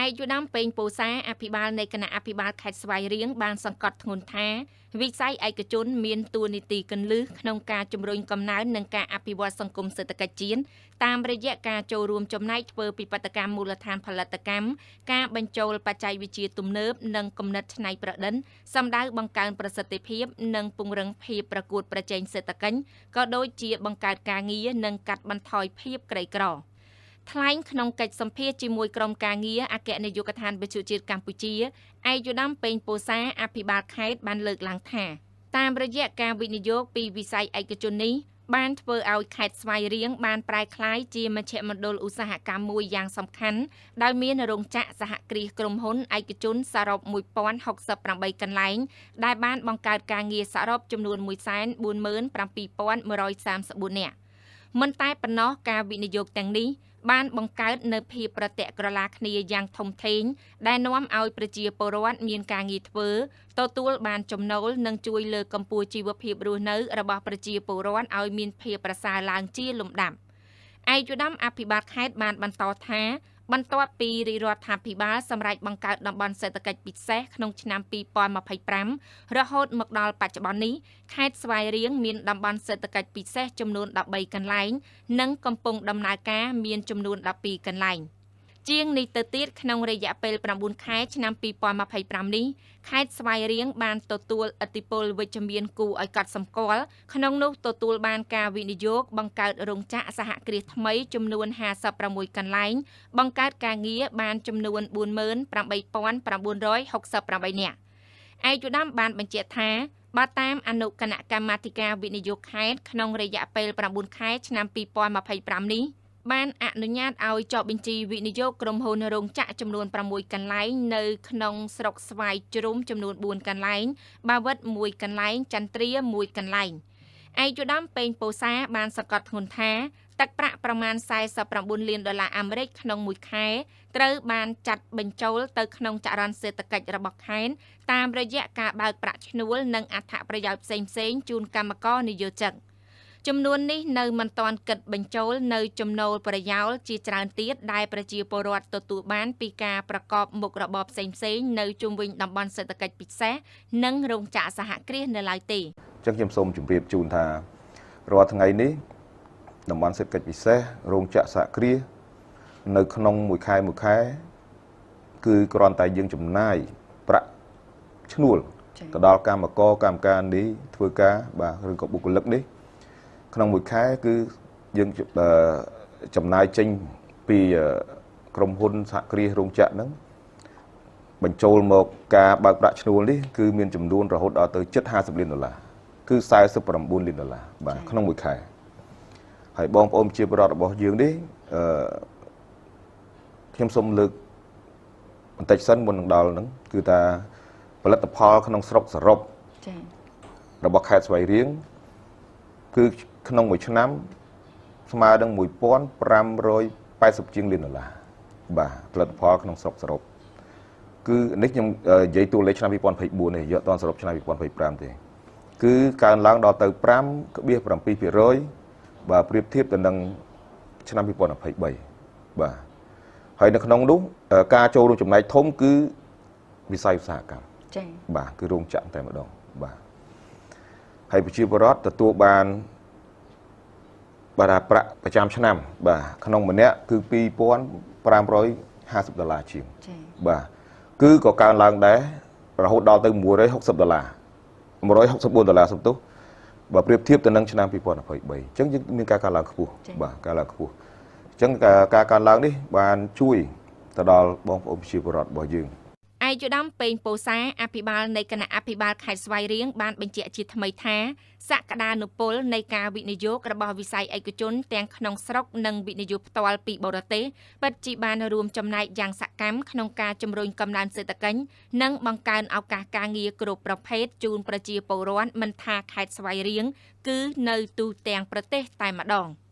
ឯកឧត្តមពេញពោសាអភិបាលនៃគណៈអភិបាលខេត្តស្វាយរៀងបានសង្កត់ធ្ងន់ថាវិស័យឯកជនមានតួនាទីគន្លឹះក្នុងការជំរុញកំណើននិងការអភិវឌ្ឍសង្គមសេដ្ឋកិច្ចជាតិតាមរយៈការចូលរួមចំណែកធ្វើពិពិធកម្មមូលដ្ឋានផលិតកម្មការបញ្ចូលបច្ចេកវិទ្យាទំនើបនិងគំនិតច្នៃប្រឌិតសម្ដៅបង្កើនប្រសិទ្ធភាពនិងពង្រឹងភាពប្រកួតប្រជែងសេដ្ឋកិច្ចក៏ដូចជាបង្កើតការងារនិងកាត់បន្ថយភាពក្រីក្រថ្លែងក្នុងកិច្ចសម្ភាសន៍ជាមួយក្រុមការងារអគ្គនាយកដ្ឋានវិទ្យុជាតិកម្ពុជាឯកឧត្តមពេញពោសាអភិបាលខេត្តបានលើកឡើងថាតាមរយៈការវិនិយោគពីវិស័យឯកជននេះបានធ្វើឲ្យខេត្តស្វាយរៀងបានប្រែក្លាយជាមជ្ឈមណ្ឌលឧស្សាហកម្មមួយយ៉ាងសំខាន់ដោយមានរោងចក្រសហគ្រាសក្រុមហ៊ុនឯកជនសរុប1068កន្លែងដែលបានបង្កើតការងារសរុបចំនួន 147,134 នាក់មិនតែប៉ុណ្ណោះការវិនិយោគទាំងនេះបានបង្កើតនៅភាពប្រទាក់ក្រឡាគ្នាយ៉ាងធំធេងដែលនាំឲ្យប្រជាពលរដ្ឋមានការងារធ្វើទទួលបានចំណូលនិងជួយលើកកម្ពស់ជីវភាពរស់នៅរបស់ប្រជាពលរដ្ឋឲ្យមានភាពប្រសើរឡើងជាលំដាប់ឯកឧត្តមអភិបាលខេត្តបានបន្តថាបន្ទាប់ពីរាជរដ្ឋាភិបាលសម្រេចបង្កើតតំបន់សេដ្ឋកិច្ចពិសេសក្នុងឆ្នាំ2025រហូតមកដល់បច្ចុប្បន្ននេះខេត្តស្វាយរៀងមានតំបន់សេដ្ឋកិច្ចពិសេសចំនួន13កន្លែងនិងកំពុងដំណើរការមានចំនួន12កន្លែងជាងនេះទៅទៀតក្នុងរយៈពេល9ខែឆ្នាំ2025នេះខេត្តស្វាយរៀងបានទទួលឥទ្ធិពលវិជ្ជមានគួរឲ្យកត់សម្គាល់ក្នុងនោះទទួលបានការវិនិយោគបង្កើតរោងចក្រសហគ្រាសថ្មីចំនួន56កន្លែងបង្កើតការងារបានចំនួន 48,968 នាក់ឯកឧត្តមបានបញ្ជាក់ថាបើតាមអនុគណៈកម្មាធិការវិនិយោគខេត្តក្នុងរយៈពេល9ខែឆ្នាំ2025នេះបានអនុញ្ញាតឲ្យចុះបញ្ជីវិនិយោគក្រុមហ៊ុនរោងចក្រចំនួន6កន្លែងនៅក្នុងស្រុកស្វាយជ្រុំចំនួន4កន្លែងបាវិត1កន្លែងចន្ទ្រា1កន្លែងឯកឧត្តមពេញពោសាបានសង្កត់ធ្ងន់ថាទឹកប្រាក់ប្រមាណ49លានដុល្លារអាមេរិកក្នុងមួយខែត្រូវបានចាត់បញ្ចូលទៅក្នុងចរន្តសេដ្ឋកិច្ចរបស់ខេត្តតាមរយៈការបើកប្រាក់ឈ្នួលនិងអត្ថប្រយោជន៍ផ្សេងៗជូនកម្មករនិយោជិតចំនួននេះនៅមិនទាន់គិតបញ្ចូលនៅចំណូលប្រយោលជាច្រើនទៀតដែលប្រជាពលរដ្ឋទទួលបានពីការប្រកបមុខរបរផ្សេងៗនៅជុំវិញតំបន់សេដ្ឋកិច្ចពិសេសនិងរោងចក្រសហគ្រាសនៅឡើយទេអញ្ចឹងខ្ញុំសូមជម្រាបជូនថារាល់ថ្ងៃនេះតំបន់សេដ្ឋកិច្ចពិសេសរោងចក្រសហគ្រាសនៅក្នុងមួយខែមួយខែគឺគ្រាន់តែយើងចំណាយប្រាក់ឈ្នួលទៅដល់កម្មករកម្មការនេះធ្វើការបាទឬក៏បុគ្គលិកនេះក្នុងមួយខែគឺយើងចំណាយចេញពីក្រុមហ៊ុនសហគ្រាសរោងចក្រហ្នឹងបញ្ចូលមកការបើកប្រាក់ឈ្នួលនេះគឺមានចំនួនរហូតដល់ទៅជិត50លានដុល្លារគឺ49លានដុល្លារបាទក្នុងមួយខែហើយបងប្អូនជាពលរដ្ឋរបស់យើងនេះខ្ញុំសូមលើកបន្តិចសិនមុននឹងដល់ហ្នឹងគឺថាផលិតផលក្នុងស្រុកសរុបរបស់ខេត្តស្វាយរៀងគឺក្នុងមួយឆ្នាំស្មើនឹង1580ជាងលានដុល្លារបាទផលិតផលក្នុងស្រុកសរុបគឺនេះខ្ញុំនិយាយតួលេខឆ្នាំ2024នេះយកតនសរុបឆ្នាំ2025ទេគឺកើនឡើងដល់ទៅ 5.7% បាទប្រៀបធៀបទៅនឹងឆ្នាំ2023បាទហើយនៅក្នុងនោះការចូលរួមចំណែកធំគឺវិស័យឧស្សាហកម្មចា៎បាទគឺរោងចក្រតែម្ដងបាទហើយប្រជាពលរដ្ឋទទួលបានបាទប្រាក់ប្រចាំឆ្នាំបាទក្នុងម្នាក់គឺ2550ដុល្លារជាងបាទគឺក៏កើនឡើងដែររហូតដល់ទៅ160ដុល្លារ164ដុល្លារសំទោសបើប្រៀបធៀបទៅនឹងឆ្នាំ2023អញ្ចឹងយើងមានការកើនឡើងខ្ពស់បាទកើនឡើងខ្ពស់អញ្ចឹងការកើនឡើងនេះបានជួយទៅដល់បងប្អូនប្រជាពលរដ្ឋរបស់យើងឯកឧត្តមពេញពោសាអភិបាលនៃគណៈអភិបាលខេត្តស្វាយរៀងបានបញ្ជាក់ជាថ្មីថាសក្តានុពលនៃការវិនិយោគរបស់វិស័យឯកជនទាំងក្នុងស្រុកនិងវិនិយោគផ្ទាល់ពីបរទេសពិតជាបានរួមចំណែកយ៉ាងសកម្មក្នុងការជំរុញកំណើនសេដ្ឋកិច្ចនិងបង្កើនឱកាសការងារគ្រប់ប្រភេទជូនប្រជាពលរដ្ឋមិនថាខេត្តស្វាយរៀងគឺនៅទូទាំងប្រទេសតែម្ដង។